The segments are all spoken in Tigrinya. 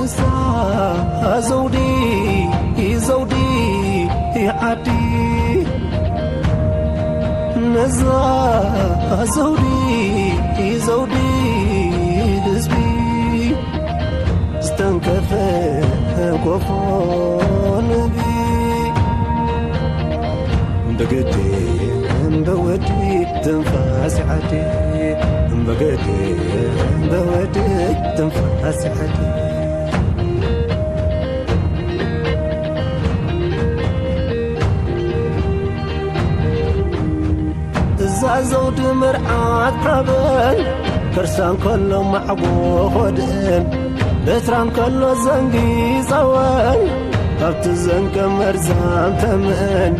እዛ ዘውዲ፣ ዘውዲ ዓዲ፣ ነዛ ዘውዲ፣ ዘውዲ ህዝቢ፣ ዝተንከፈ ጎፎ ንቢ። እምበገዲ፣ እምበወዲ ትንፋስ ዓዲ፣ እምበገዲ፣ እምበወዲ ትንፋስ ዓዲ። እዛ ዘውዲ መርዓት ሓበን፣ ከርሳ እንከሎ ማዕጎ ኾድእን፣ በትራ እንከሎ ዘንጊ ጸወን፣ ኣብቲ ዘንገ መርዛም ተምእን፣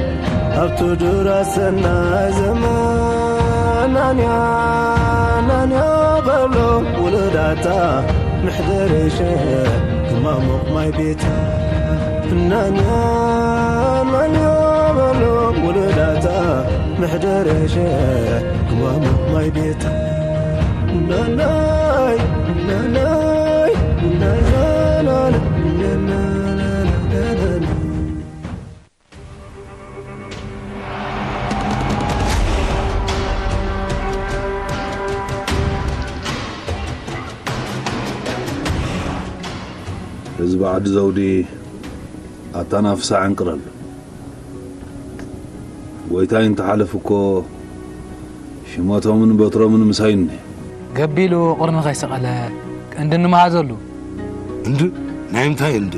ኣብቲ ዱራ ሰናይ ዘመን። ናንያ፣ ናንያ በሎ ውሉዳታ፣ መሕደሪ ሸሕ ክማሙቕ ማይ ቤታ። ናንያ፣ ናንያ በሎ ውሉዳታ፣ መሕደሪ ሸሕ ክማሙቕ ማይ ቤታ። ናናይ፣ ናናይ፣ ናናይ፣ ናናይ፣ ናናይ። ህዝቢ ዓዲ ዘውዲ ኣታ ናፍሳ ዕንቅረሉ። ጎይታይ እንተሓለፉ እኮ ሽመቶምን በትሮምን ምሳይ እኒሀ። ገቢሉ ቁርኒ ከይሰቐለ እንዲ እንመሃዘሉ። እንዲ? ናይ ምንታይ እንዲ?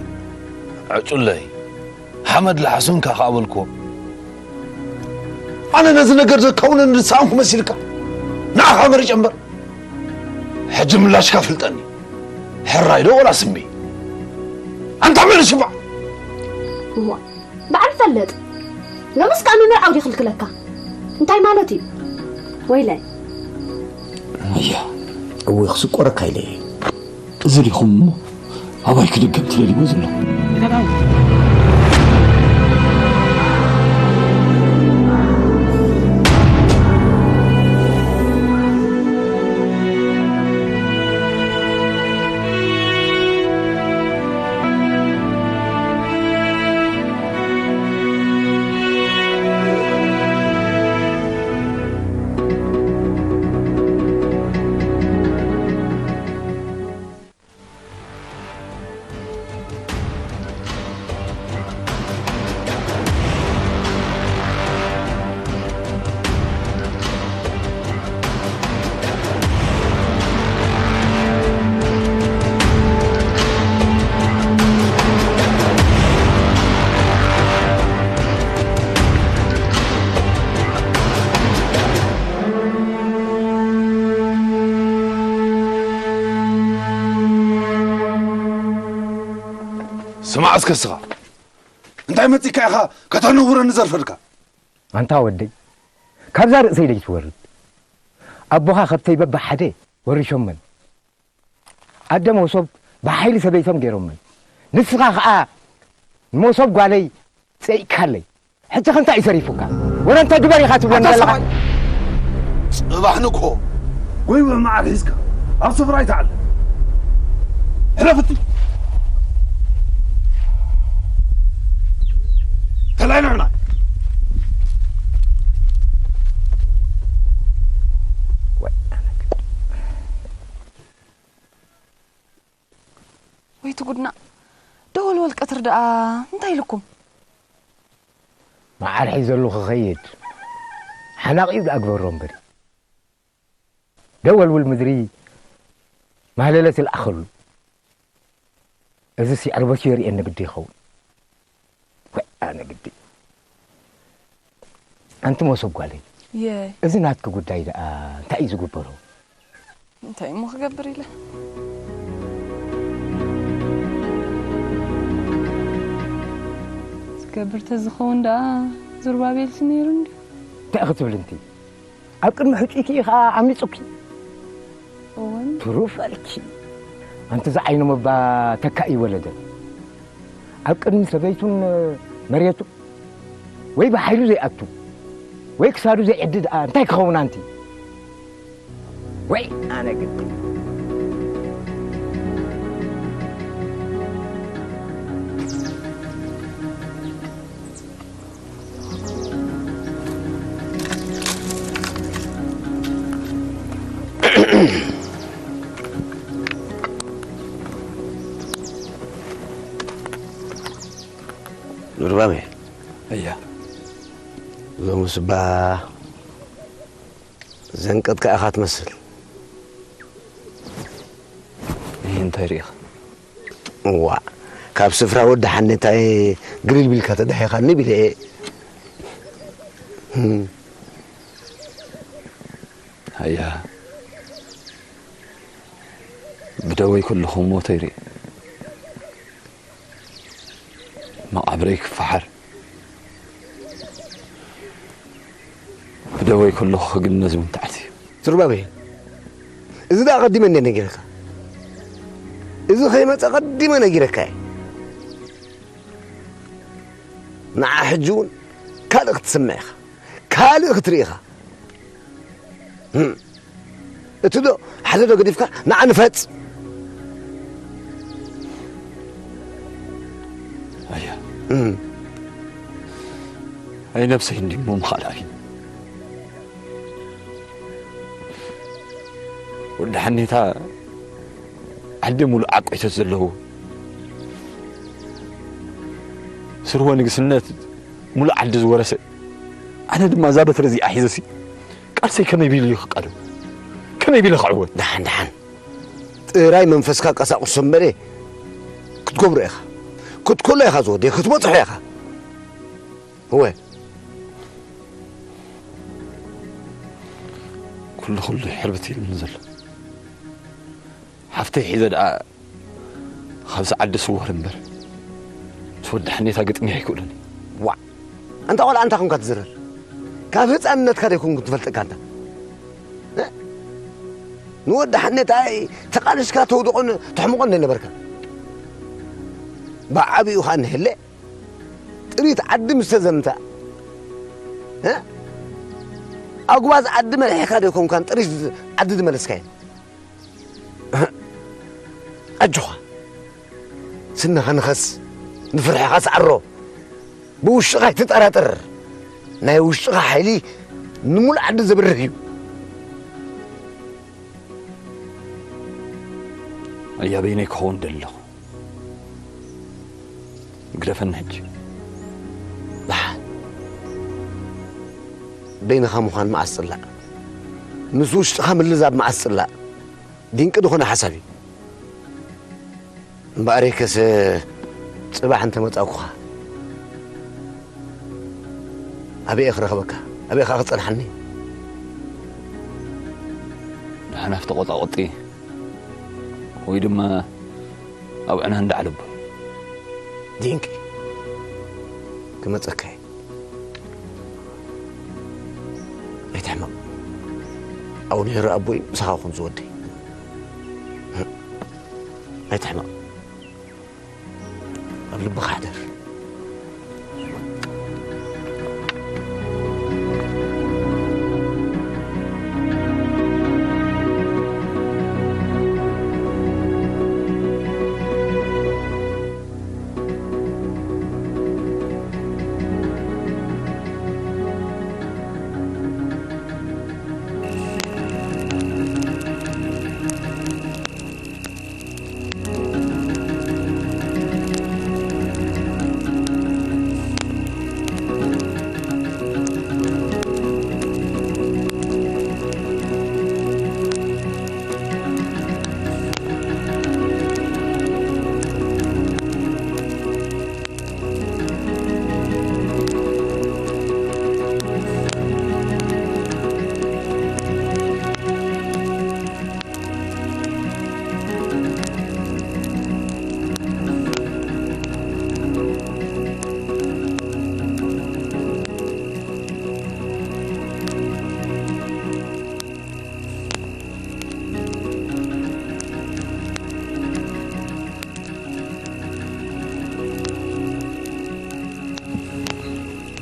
ዕጩለይ፣ ሓመድ ለሓሱንካ ከኣ በልክዎ። ኣነ ነዚ ነገር ዘካውነኒ ዝሰኣንኩ መሲልካ? ንዓኻ መሪጨ እምበር። ሕጂ ምላሽካ ፍልጠኒ። ሕራይ ዶ ወላ ስሚ? ኣንታ መን ስማዕ? እዋ፣ በዓል ፈለጥ። ሎምስ ከኣ ምምርዓው ድዩ ክልክለካ? እንታይ ማለት እዩ? ወይለይ። እያ፣ እወ፣ ክስቆረካ ኢለ እየ። እዚ ዲኹም እሞ ኣባይ ክድገም ትደልይዎ ዘለኹም? ስማዕ እስከ እስኻ፣ እንታይ መጺእካ ኢኻ ከተነውረኒ ዘርፈድካ? ኣንታ ወደይ፣ ካብዛ ርእሰይ ደይትወርድ። ኣቦኻ ከብተይ በብሓደ ወሪሾመን። ኣደ መሶብ ብሓይሊ ሰበይቶም ገይሮመን። ንስኻ ኸኣ ንመሶብ ጓለይ ጸይቅካለይ። ሕጂ ኸ እንታይ እዩ ሰሪፉካ? ወረ እንታይ ግበር ኢኻ ትብለኒ ኣታ ዘለኻ? ሰብኣይ፣ ጽባሕ ንግሆ ጎይ መዓር ሒዝካ ኣብ ስፍራ ኣይትዓለ። ሕለፍቲ። ተላይ ንዕና። ወይ ትጉድና። ደወልወል ቀትሪ ደኣ እንታይ ኢልኩም? መዓር ሒዘሉ ክኸይድ ሓናቕ እዩ ደኣ ግበሮ እምበሪ። ደወልውል ምድሪ ማህለለ ትልኣኸሉ። እዚ ሲዕርበቱ የርእየኒ ግዲ ይኸውን። ወይ ኣነ ግዲ። ኣንቲ መሶብ ጓለይ፣ የይ። እዚ ናትኪ ጉዳይ ደኣ እንታይ እዩ ዝግበሮ? እንታይ እሞ ክገብር ኢለ? ዝገብር ተዝኸውን ደኣ ዙርባቤልሲ ነይሩ እንድዩ። እንታይ ክትብል እንቲ? ኣብ ቅድሚ ሕጹይኪ እዩ ኸኣ ዓሚጹኪ። እወን። ትሩፈልኪ። ኣንቲ ዝዓይኖም እባ ተካኢ ወለደ። ኣብ ቅድሚ ሰበይቱን መሬቱ ወይ ብሓይሉ ዘይኣቱ ወይ ክሳዱ ዘይዕዲ ደኣ እንታይ ክኸውን ኣንቲ? ወይ ኣነ ግዲ። ኑርባሜ። እያ። ሎምስ እባ ዘንቀጥካ ኢኻ ትመስል። ይህ እንታይ ርኢኻ? እዋ፣ ካብ ስፍራ ወዲ ሓኔታይ ግልል ቢልካ ተዳሂኻኒ ቢለ እየ። ኣያ፣ ብደወይ ከለኹ ሞተይ ርኢ። መቓብረይ ክፈሓር፣ ብደወይ ከለኹ ክግነዝ እውን ተዓትዩ። ትርባቤ፣ እዚ ደኣ ኣቐዲመ እንደ ነጊረካ። እዚ ከይመጸ ኣቐዲመ ነጊረካ እየ። ንዓ ሕጂ እውን ካልእ ክትስምዕ ኢኻ። ካልእ ክትርኢ ኢኻ። እም። እቲ ዶ ሓደ ዶ ገዲፍካ ንዓ ንፈጽ። ኣያ። እም። ኣይ ነብሰይ እንዲሞ ምኻድ ኣይ። ወዲ ሓኔታ ዓዲ ሙሉእ ዓቆይቶት ዘለዎ፣ ስርወ ንግስነት ሙሉእ ዓዲ ዝወረሰ፣ ኣነ ድማ እዛ በትሪ እዚኣ ሒዘሲ ቃልሰይ ከመይ ቢሉ እዩ ክቃለል? ከመይ ቢለ ክዕወት? ደሓን ደሓን፣ ጥራይ መንፈስካ ቀሳቁሶ እምበረ ክትገብሮ ኢኻ። ክትከሎ ኢኻ ዝወደይ፣ ክትበጽሖ ኢኻ። እወ። ኩሉ ኩሉ ሕርብት ኢሉኒ ዘሎ። ሓፍተይ ሒዘ ደኣ ካብዚ ዓዲ ስወር እምበር፣ ምስ ወዲ ሓኔታ ግጥሚ ኣይክእሉን። ዋዕ! ኣንታ ቆልዓ እንታይ ኮንካ ትዝረብ? ካብ ህፃንነትካ ዶ ይኮንኩ ትፈልጠካ ኣንታ? እ? ንወዲ ሓኔታይ ተቓሊስካ ተውድቖን ተሕምቖን ዶ ነበርካ? ብዓቢኡ ኸኣ እንሄለ ጥሪት ዓዲ ምስ ተዘምታ፣ እ? ኣጉባዝ ዓዲ መሪሕካ ዶ ይኮንካን ጥሪት ዓዲ ዝመለስካዮ? ኣጆኻ፣ ስንኻ ንኸስ፣ ንፍርሕኻ ስዓሮ። ብውሽጥኻ ኣይትጠራጠር። ናይ ውሽጥኻ ሓይሊ ንሙሉእ ዓዲ ዘብርህ እዩ። ኣያ በይነይ ክኸውን ደለኹ። ግደፈኒ ሕጂ። ደሓን። በይንኻ ምዃን መዓስ ጽላእ? ምስ ውሽጥኻ ምልዛብ መዓስ ጽላእ? ድንቂ ዝኾነ ሓሳብ እዩ። እምበኣረይከስ ጽባሕ እንተመጻእኩኻ ኣበይ እየ ክረኽበካ? ኣበይ ኸኣ ክጸንሓኒ? ደሓን ኣብቲ ቆጣቆጢ ወይ ድማ ኣብ ዕና እንዳ ዓለቦ። ድንቂ ክመጸካ እየ። ኣይትሕመቕ። ኣብኡ ነይሩ ኣቦይ ምሳኻ ኹን ዝወደይ። ኣይትሕመቕ። ኣብ ልብኻ ሕደር።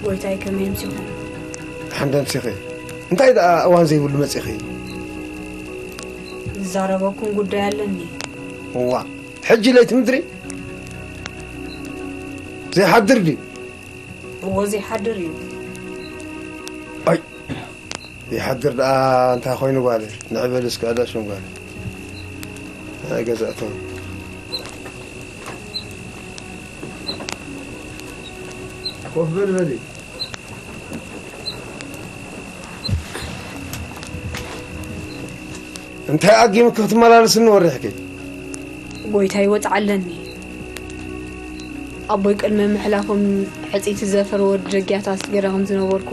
ጎይታይ፣ ከመይ ኣምሲኹም? ሓንደ ኣምሲኸ። እንታይ ደኣ እዋን ዘይብሉ መጺኺ? ዝዛረበኩም ጉዳይ ኣለኒ። እዋ፣ ሕጂ ለይቲ ምድሪ ዘይሓድር ድዩ? እዎ፣ ዘይሓድር እዩ። ኣይ፣ ዘይሓድር ደኣ እንታይ ኮይኑ ጓለ? ንዕበል እስከ ኣዳሽም ጓለ። ናይ ገዛእቶም። ኮፍ በል በሊ። እንታይ ኣጊምኪ ክትመላለስኒ ወሪሕኪ? ጎይታይ ወጽዓ ኣለኒ። ኣቦይ ቅድሚ ምሕላፎም ሕጽይቲ ዘፈር ወዲ ደጊያት ኣስገረ ከም ዝነበርኩ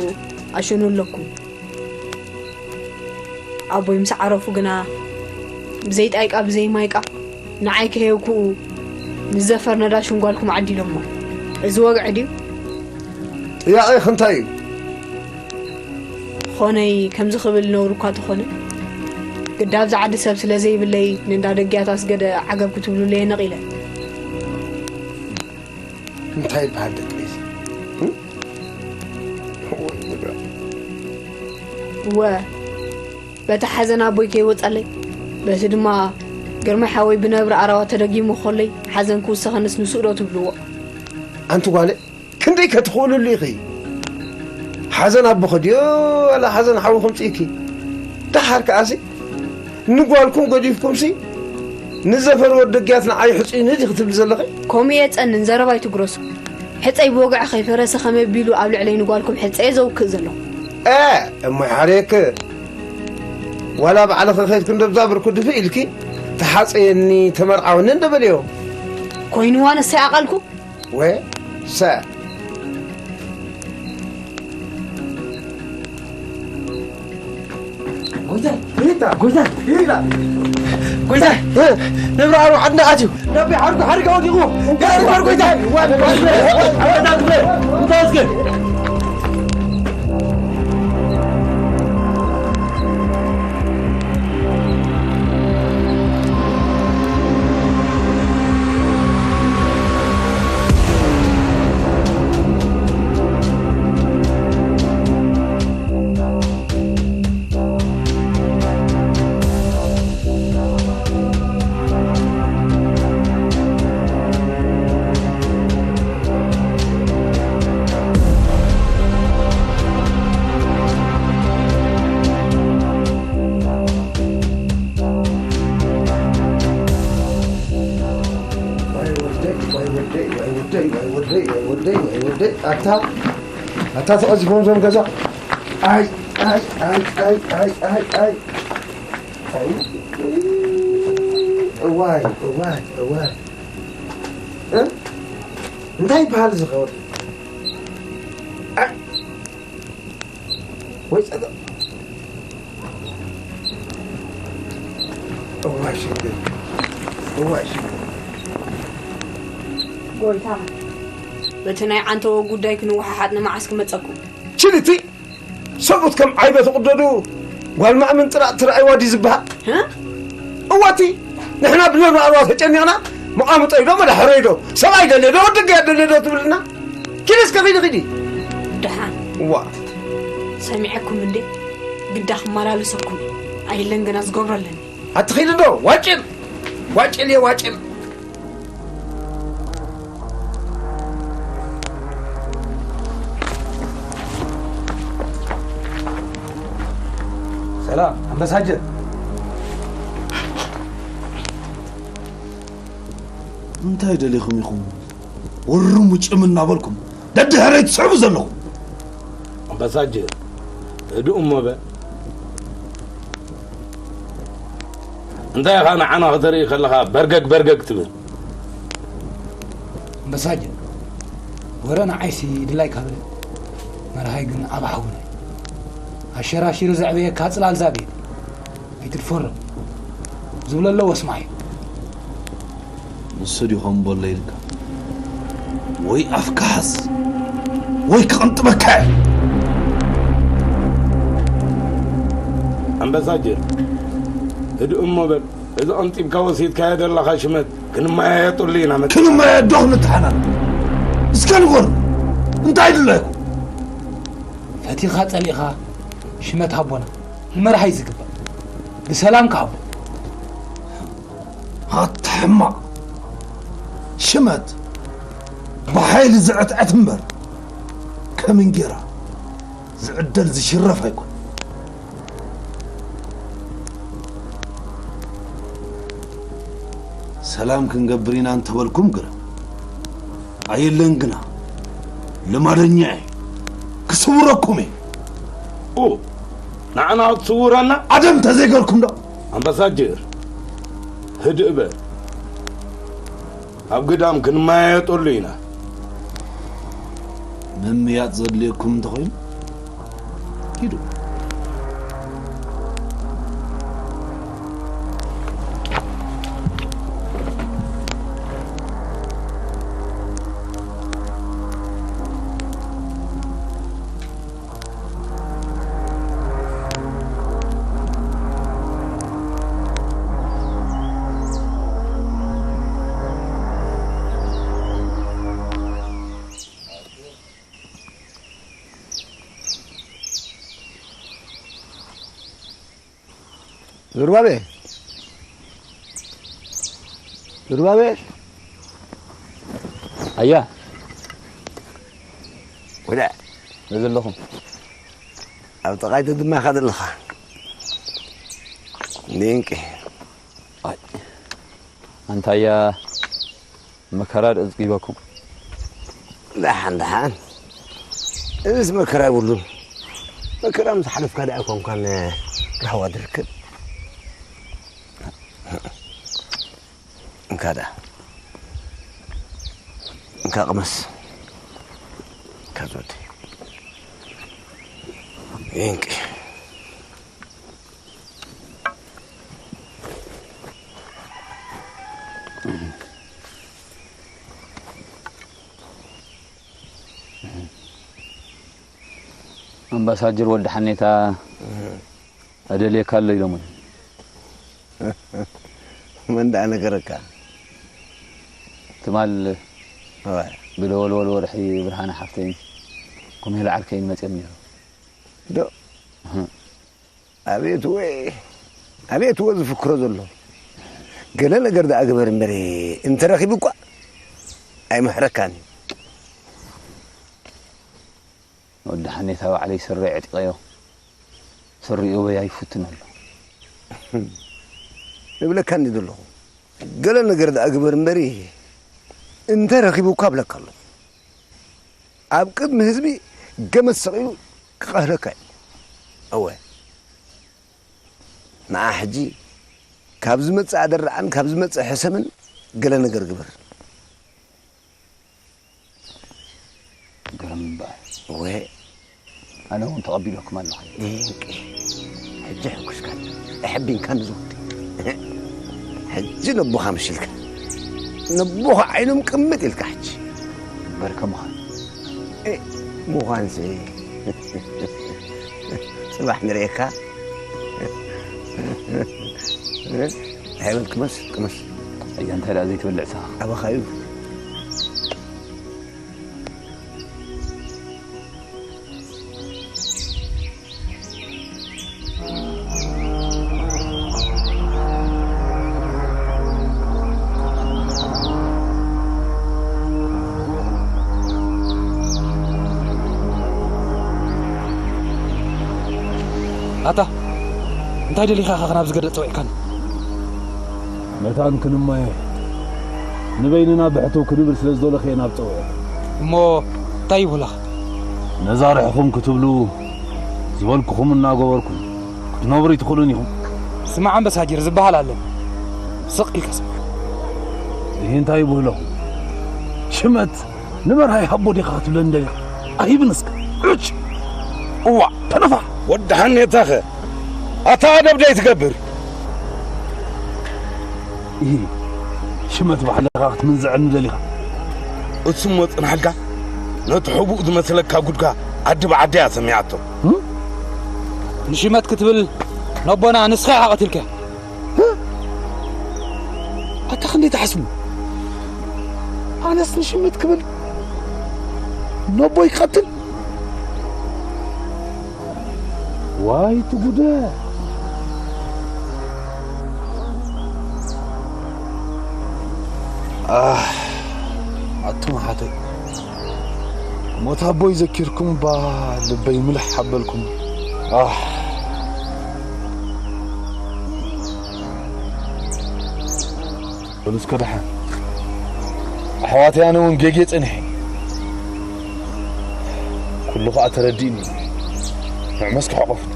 ኣሽኑ ኣለኩም። ኣቦይ ምስ ዓረፉ ግና ብዘይ ጣይቃ ብዘይ ማይቃ ንዓይ ከየውክኡ ንዘፈር ነዳ ሽንጓልኩም ዓዲሎሞ። እዚ ወግዒ ድዩ? ጥያቄ ክንታይ እዩ? ኾነይ ከምዚ ክብል ነውሪ እኳ ተኾነ፣ ግዳ ኣብዚ ዓዲ ሰብ ስለ ዘይብለይ ንእንዳ ደግያት ኣስገደ ዓገብ ክትብሉለየ ነቒለ። እንታይ ይበሃል ደቂ እዚ? እም? ወይ ጉድ። እወ፣ በቲ ሓዘን ኣቦይ ከይወጻለይ፣ በቲ ድማ ግርማይ ሓወይ ብነብሪ ኣራዋ ተደጊሙ ከሎይ ሓዘን ክውሰኸንስ ንስኡ ዶ ትብልዎ? ኣንቲ ጓለ፣ ክንደይ ከትኽእልሉ ኢኺ? ሓዘን ኣቦኺ ድዮ ዋላ ሓዘን ሓዊ ከምጽእኪ? ደሓር ከኣሲ ንጓልኩም ገዲፍኩምሲ ንዘፈር ወዲ ደግያት ንዓይ ሕጹይኒ ዲኺ ትብሊ ዘለኺ? ከምኡ እየ ጸንን ዘረባ ኣይትግረሱ። ሕጸይ ብወግዒ ከይፈረሰ ከመይ ቢሉ ኣብ ልዕለይ ንጓልኩም ሕጸየ ዘውክእ ዘለኹ? እ፣ እሞ ይሓርየክ። ዋላ ባዕልኺ ኸይድኪ እንዶ ብዛ ብርኩ ድፍእ ኢልኪ ተሓጸየኒ፣ ተመርዓወኒ እንዶ በልዮ። ኮይኑዋ ንሰይ ኣቓልኩ? ወ፣ ሰ። ጎይታይ! ይታ! ጎይታይ! ይታ! ጎይታይ! እ? ነብሪ ዓርኩ ዓድና ኣትዩ! ነቢ ዓርኩ ሓሪጋ ወዲቑ! ገለ ንበር ጎይታይ! እንታይ እስከ? ዋይ ወደይ፣ ዋይ ወደይ፣ ዋይ ወደይ፣ ዋይ ወደይ፣ ዋይ ወደይ፣ ዋይ ወደይ፣ ዋይ ወደይ፣ ኣታ፣ ኣታ ተቐዚፎም ዞም ገዛ። ኣይ፣ ኣይ፣ ኣይ። ኣይ፣ እዋይ፣ እዋይ፣ እዋይ። እ? እንታይ ይበሃል እዚ ኸወል? ኣይ፣ ወይ ጸገም። እዋይ ሽግር፣ እዋይ ሽግር። ጎይታ፣ በቲ ናይ ዓንተቦ ጉዳይ ክንወሓሓጥ ንመዓስ ክመጸኩም? ችልቲ ሰብኡት ከም ዓይበ ትቕደዱ ጓል ማእምን ጥራጥ ትረኣይዋ ድዩ ዝበሃል? እ? እዋቲ ንሕና ብነብሪ ኣርዋ ተጨኒቕና መቓምጠይ ዶ መዳሕረይ ዶ ሰብኣይ ደልየ ዶ ወዲ ገያ ደልየ ዶ ትብልና? ኪዲ እስከ ኺዲ ኺዲ። ደሓን። እዋ። ሰሚዐኩም እንዴ? ግዳ ክመላለሰኩም። ኣየለን ገና ዝገብሮ ኣለኒ። ኣትኺዲ ዶ? ዋጭል! ዋጭል እየ ዋጭል! ሰላም ኣምባሳጀር። እንታይ ደሊኹም ኢኹም? ወርሙ ጭም እናበልኩም ደድሕረይ ትስዕቡ ዘለኹም። ኣምባሳጀር፣ ህዱእ እሞ በል። እንታይ ኢኻ ንዓና ከተርኢ ከለኻ በርገግ በርገግ ትብል? ኣምባሳጀር፣ ወረ ንዓይሲ ድላይ ካብ መርሃይ ግን ኣብ ሓውነ ኣሸራሺሩ ዘዕበየካ ጽላል ዛቤት ኣይትድፈሮ ዝብሎ ኣለዎ ስማዒ። ንሱ ድዩ ከም በሎ ኢልካ? ወይ ኣፍካ ሓዝ ወይ ክቕንጥበካ እየ። ኣምባሳጀር፣ ህድእ እሞ በል። እዚ ቀንጢብካ ወሲድካዮ ዘለኻ ሽመት ክንመያየጡሉ ኢና መ- ክንመያየጥ ዶ ክንተሓናነቕ? እስከ ንገሩ፣ እንታይ ድለኩም? ፈቲኻ ጸሊእኻ ሽመት ሃቦና ንመርሃይ ዝግባእ ብሰላም ክሃቦ። ኣታ ሕማቕ ሽመት ብሓይሊ ዝዕትዐት እምበር ከም እንጌራ ዝዕደል ዝሽረፍ ኣይኮን። ሰላም ክንገብር ኢና እንተበልኩም ግረ ኣየለን ግና ልማደኛ እየ። ክስውረኩም እየ። ኡ፣ ንዓና ክትስውረና? ኣደም ተዘይገርኩም ዶ? ኣምባሳጀር፣ ህድእ በል። ኣብ ግዳም ክንመያየጠሉ ኢና። ምምያጥ ዘድልየኩም እንተኾይኑ፣ ሂዱ። ዙርባቤ፣ ዙርባቤ። ኣያ፣ ወደ ነዘለኹም። ኣብ ጥቓይ ተድማኻ ዘለኻ። ድንቂ። ኣይ፣ ኣንታያ መከራ ዶ ዝጊበኩም? ደሓን፣ ደሓን። እዚስ መከራ የብሉን። መከራ ምስ ሓለፍካ ደኣ ኣይኮንካን ራህዋ ዝርከብ። እንካ ደኣ። እንካ ቅመስ። እንካ ዝወደይ። ይንቂ። ኣምባሳጀር ወዲ ሓኔታ ኣደልየካ ኣሎ ኢሎሙኒ። መን ደኣ ነገረካ? ትማል እዋይ። ብለወልወል ወርሒ ብርሃነ ሓፍተይን ኩሜላ ዓርከይን መጺኦም ነይሮም። ዶ? እህ። ኣቤት ወ-፣ ኣቤት ወ ዝፍክሮ ዘሎ። ገለ ነገር ደኣ ግበር እምበሪ፣ እንተረኺቡ እኳ ኣይምሕረካን እዩ። ወዲ ሓኔታ ባዕለይ ስረይ ዕጢቐዮ፣ ስሪኡ በይ ኣይፍትን ኣሎ። እብለካ እንዲ ዘለኹ፣ ገለ ነገር ደኣ ግበር እምበሪ፣ እንተ ረኺቡ እኳ እብለካ ኣለኹ። ኣብ ቅድሚ ህዝቢ ገመድ ሰቒሉ ክቐህረካ እዩ። እወ። ንዓ ሕጂ ካብ ዝመጽእ ኣደራዕን ካብ ዝመጽእ ሕሰምን ገለ ነገር ግበር። ግርም እምበኣር። እወ። ኣነ እውን ተቐቢለኩም ኣለኹ። ድንቂ። ሕጂ ሕጉስካ፣ ኣሐቢንካ ንዝውዲ። ሕጂ ነቦኻ መሲልካ። ነቦኻ ዓይኖም ቅምጥ ኢልካ ሕጂ። በርከ ምዃን። እ፣ ምዃንሲ። ጽባሕ ንርእየካ። ሃይበል ቅመስ፣ ቅመስ። ኣያ፣ እንታይ ደኣ ዘይትበልዕ ኢኻ? ኣባኻ እዩ። ኣታ፣ እንታይ ደሊኻ ኢኻ ናብዚ ገደል ጸዊዕካኒ? መታን ክንመያየጥ፣ ንበይንና ብሕትው ክንብል ስለ ዝደለኹ እየ ናብ ጸውዐ። እሞ እንታይ ይብሉኻ? ነዛ ርሕኹም ክትብሉ ዝበልኩኹም እናገበርኩም ክትነብሩ ኣይትኽእሉን ኢኹም። ስማዕ ኣምበሳጀር፣ ዝበሃል ኣለኒ። ስቕ ኢልካ ስማዕ። ይህ እንታይ ይብህለኹም? ሽመት ንመርሃይ ሃቦ ዲኻ ክትብለኒ ደሊኻ? ኣይብን እስከ። ዕጭ! እዋ! ተነፋ! ወዲ ሓኔታኸ? ኣታ ኣደብ ደይ ትገብር? ይህ ሽመት ባዕልኻ ክትምንዝዐኒ ደሊኻ? እሱሞ ጽናሕልካ፣ ነቲ ሕቡእ ዝመስለካ ጉድካ ዓዲ ብዓዲ እያ ሰሚዓቶ። እም? ንሽመት ክትብል ነቦና ንስኻ ኢኻ ቀቲልካዮ። ኣታ ክንደይ ትሓስቡ? ኣነስ ንሽመት ክብል ነቦይ ክቐትል? ዋይ ትጉደ! ኣህ፣ ኣቱም ኣሓተይ፣ ሞት ኣቦይ ዘኪርኩም እባ ልበይ ምልሕ ኣበልኩም። ኣህ። በሉ እስከ ደሓን። ኣሕዋተይ፣ ኣነ እውን ጌጌ ጸኒሐ። ኩሉ ኸኣ ተረዲእኒ። ንዕመስኪ ሕቆፍኒ።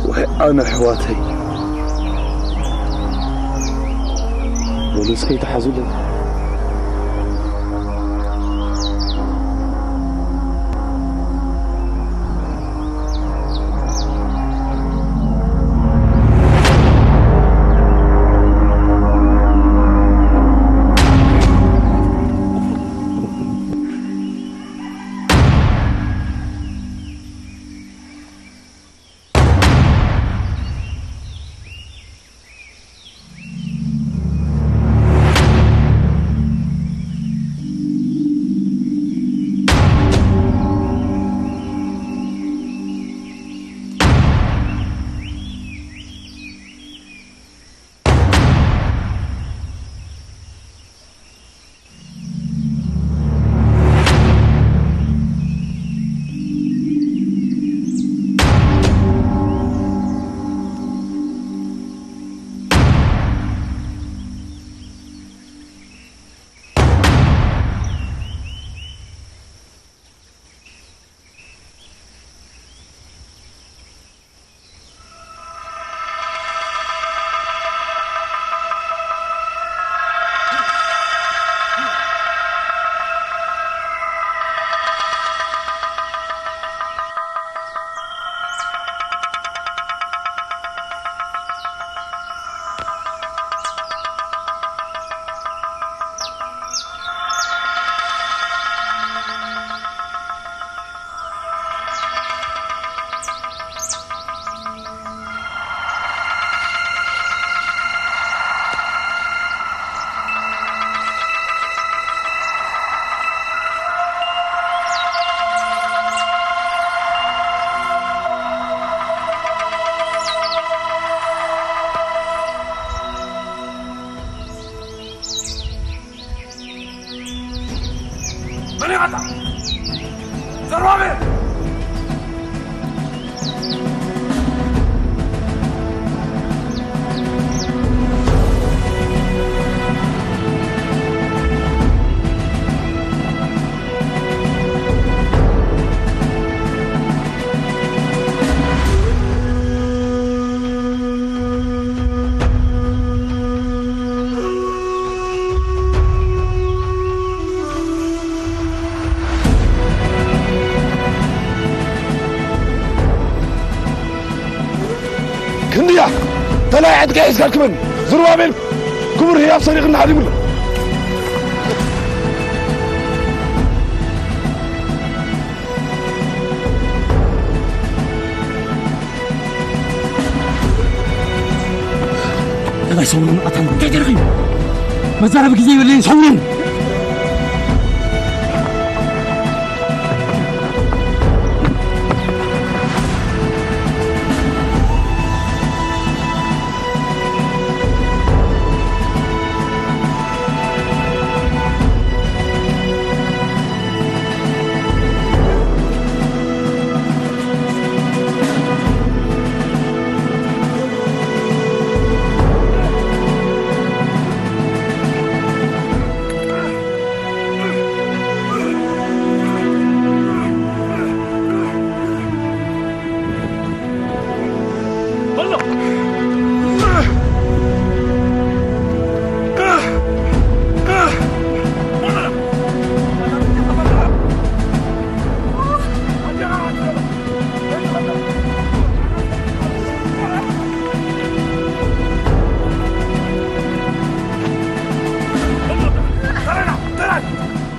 ወይ ኣነ ኣሕዋተይ። በሉ እስከ ይተሓዙለይ። መን ኢኻ ኣታ? ዘሩባቤል! ክንድያ ተላይ ዕጥቂ ሒዝካ ርክበኒ። ዝሩባቤል ክቡር ህያብ ሰሪቕና ሃዲሙና። ተጋይ ሰውረን ኣታን እንታይ ደረኺ? መዛረቢ ግዜ የብለይን ሰውረን።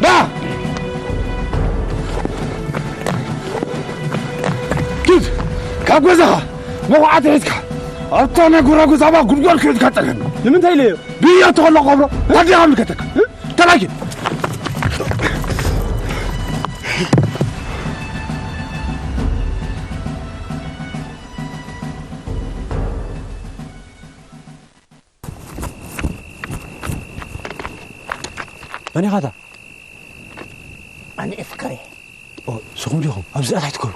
ና! ኪድ! ካብ ገዛኻ መኹዓቲ ሒዝካ ኣብታ ናይ ጎራጉዝ ኣባ ጉድጓድ ክእትካ ጸገም። ንምንታይ ኢለዮ? ብዮ ተኸሎ ቀብሮ ታዲያ ምልከተካ። ተላኪ። መን ኢኻ እታ? ኣነ ኤፍከሬ። ኦ፣ ንስኹም ዲኹም ኣብዚ ኣታይ ትገብሩ?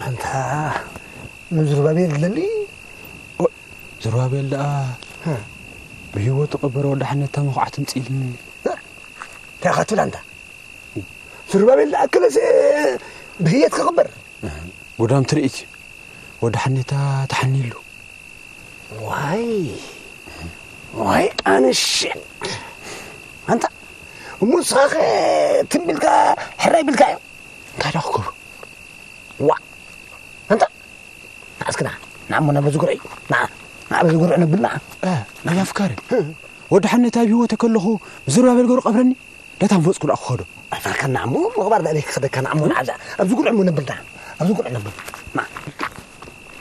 ኣንታ ንዝሩባቤል ድለኒ። ኦ፣ ዝሩባቤል ደኣ። ሃ። ብህይወቱ ቀበረ ወዲ ሓኔታ መኹዓ ትምጽእ ኢልኒ። እንታይ ኢኻ ትብል ኣንታ? ዙርባቤል ዝኣከለስ ብህየት ክቕበር? ጉዳም ትርኢት እዩ። ወዲ ሓኔታ ተሓኒሉ። ዋይ፣ ዋይ ኣነሽ። ኣንታ፣ እሞ ንስኻኸ ትም ኢልካ ሕራይ ቢልካዮ? እንታይ ደኣ ክገብሮ? ዋ፣ ኣንታ፣ ንዓ እስኪ ንዓ፣ ንዓ እሞ ናብ በዚ ጉርዒ፣ ንዓ፣ ንዓ በዚ ጉርዒ ነብል ንዓ። እ፣ ናይ ኣፍካሪ። ወዲ ሓኔታ ኣብ ህይወተ ከለኹ ብዝሩባቤል ገሩ ቀብረኒ። ደታ ንፈጽኩ ደኣ ክኸዶ። ኣይፈርካን ንዓ እሞ፣ ምቕባር ደኣ ለይክኸደካ ንዓ እሞ፣ ንዓ ኣብዛ፣ ኣብዚ ጉርዒ እሞ ነብል ንዓ። ኣብዚ ጉርዒ ነብል። ንዓ፣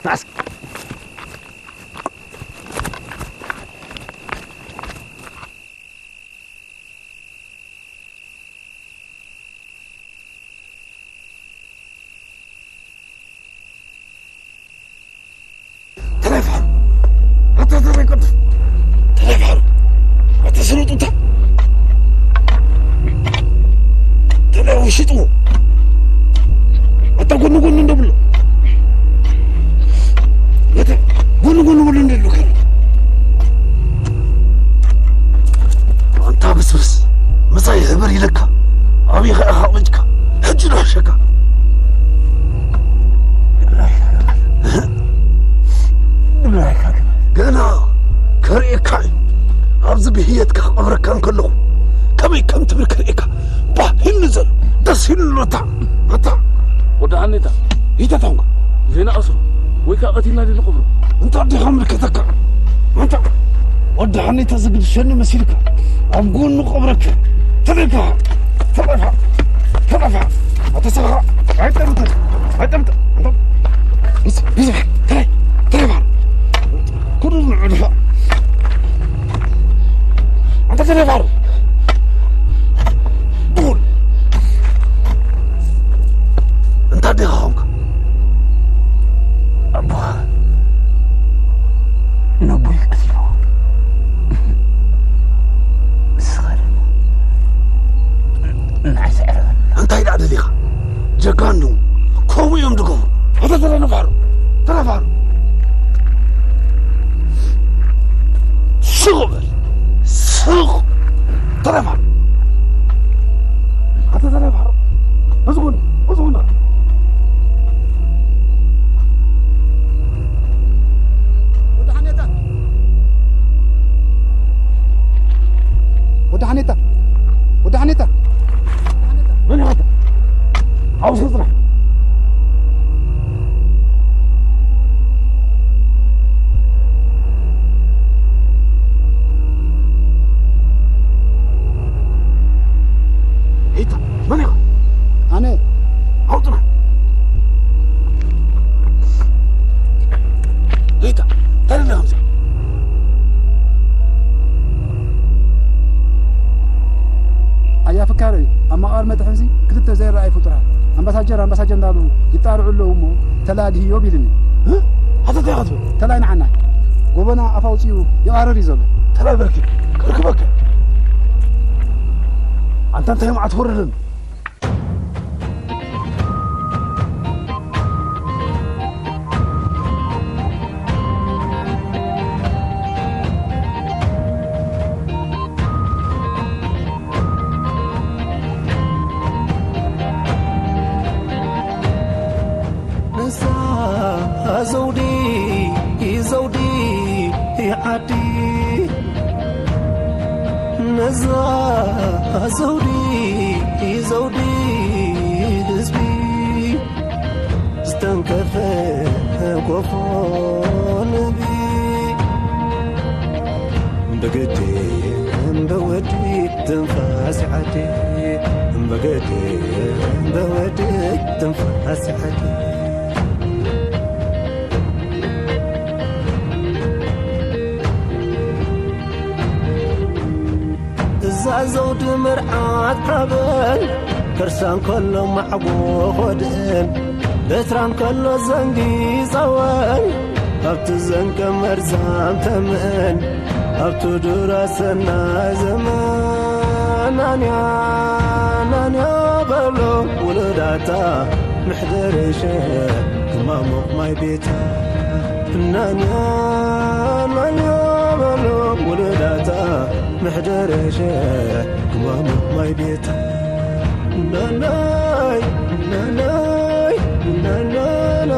ንዓ እስኪ። ተለይ ፋሕሩ። ኣታ ተለይ ቅዱስ። ተለይ ፋሕሩ። ኣታ ስሩጡ እታ። ተለይ ውሽጡ። ኣታ ጎኑ ጎኑ እንደብሎ። ኣታ ጎኑ ጎኑ በሉ እንደብሎ ከ። ኣንታ ብስብስ። ምሳይ ህብር ኢለካ። ኣበይ ኸኣ ኣቕሚጥካ? ሕጂ ዶ ሕሸካ? ገና ከርእየካ እዩ። ኣብዚ ብህየትካ ክቐብረካ እንከለኹ ከመይ ከም ትብል ከርእየካ። ባህ ኢሉኒ ዘሎ። ደስ ኢሉኒ ኣሎ። ኣታ፣ ኣታ። ወዲ ሓኔታ። ይተታውካ። ዘይንኣስሮ ወይ ከኣ ቀቲልና ድዩ ንቐብሮ? እንታ ዲኻ ምልከተካ? ኣንታ ወዲ ሓኔታ ዝግድሸኒ መሲልካ ኣብ ጎኑ ቀብረካ። ተለይፋ፣ ተለይፋ፣ ተለይፋ። ኣታ ሰኻ፣ ኣይጠምጥም፣ ኣይጠምጥም። ኣንታ፣ ምስ፣ ምስ፣ ተለይ፣ ተለይፋ። ኩሉ ንዑ ድፋ። ኣንታ ተለይፋ። ቡን። እንታይ ዲኻ ኾንካ? ኣቦኻ ነቦይ ቀቲልዎ። ንስኻ ድማ ንዓይ ትዕረበኒ። እንታይ ደኣ ደሊኻ? ጀጋኑ ከምኡ እዮም ዝገብሩ። ኣታ ተረፋሩ፣ ተረፋሩ። ስቕ በል፣ ስቕ። ተረፋሩ። ኣታ ተረፋሩ። በዚ ጎኒ፣ በዚ ጎኒ። ወዲ ሓኔታ። ወዲ ሓኔታ። ወዲ ሓኔታ። መን ኢኻ? ኣብኡ ጽናሕ። ሄታ፣ መን ኢኻ? ኣነ። ኣብኡ ጽናሕ። ሄታ፣ እንታይ ደሊኻ ከምዚ? ኣያ ፍካረይ፣ ኣብ መቓብር መጥሕንሲ ክልተ ዘይረኣዩ ፍጡራት ኣምባሳጀር፣ ኣምባሳጀር እንዳሉ ይጣርዑ ኣለዉ እሞ ተላ ድህዮ ቢልኒ። እ? ኣታ እንታይ ኢኻ ትብል? ተላይ ንዓና ጎበና ኣፍ ኣውፂኡ ይቓርር እዩ ዘሎ። ተላይ በርኪ፣ ከርክበካ። ኣንታ እንታይ መዓት ወረደን? ነዛ ዘውዲ፣ ዘውዲ ዓዲ፣ ነዛ ዘውዲ፣ ዘውዲ ህዝቢ፣ ዝተንከፈ ኮፎ ንቢ። ብግዲ እምበወዲ ትንፋስ ዓዲ፣ ብግዲ እምበወዲ ትንፋስ ዓዲ። እዛ ዘውዲ መርዓት ዓበን፣ ከርሳ እንከሎ ማዕጎ ኾድእን፣ በትራ እንከሎ ዘንጊ ጸወን፣ ኣብቲ ዘንቀ መርዛም ተምእን፣ ኣብቲ ዱራ ሰናይ ዘመን። ናንያ፣ ናንያ በሎ ውሉዳታ፣ መሕደሪ ሸ ክማሙቕ ማይ ቤታ። ናንያ፣ ናንያ በሎ ውሉዳታ፣ ምሕደረ ሸሕ ክዋሙ ማይ ቤት ናናይ ናናይ ናናናና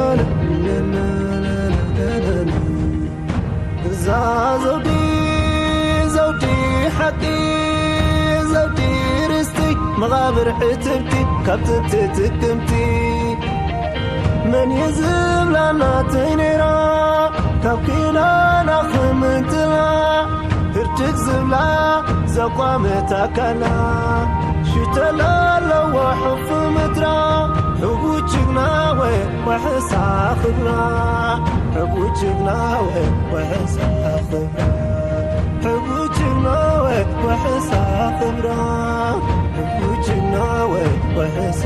እዛ ዘውዲ ዘውዲ ሓቂ ዘውዲ ርስቲ መቓብር ዕትብቲ ካብ ጥንቲ ትክምቲ መን እዩ ዝብላ ናተይ ነይራ ካብ ኪዳና ክምንትላ ህርድግ ዝብላ ዘቋመት ኣካላ ሽተላ ኣለዋ ሕፉ ምድራ ሕቡ ጅግና ወይ ወሕሳ ክብራ ሕቡ ጅግና ወይ ወሕሳ ክብራ ሕቡ ጅግና ወይ ወሕሳ ክብራ ሕቡ ጅግና ወይ ወሕሳ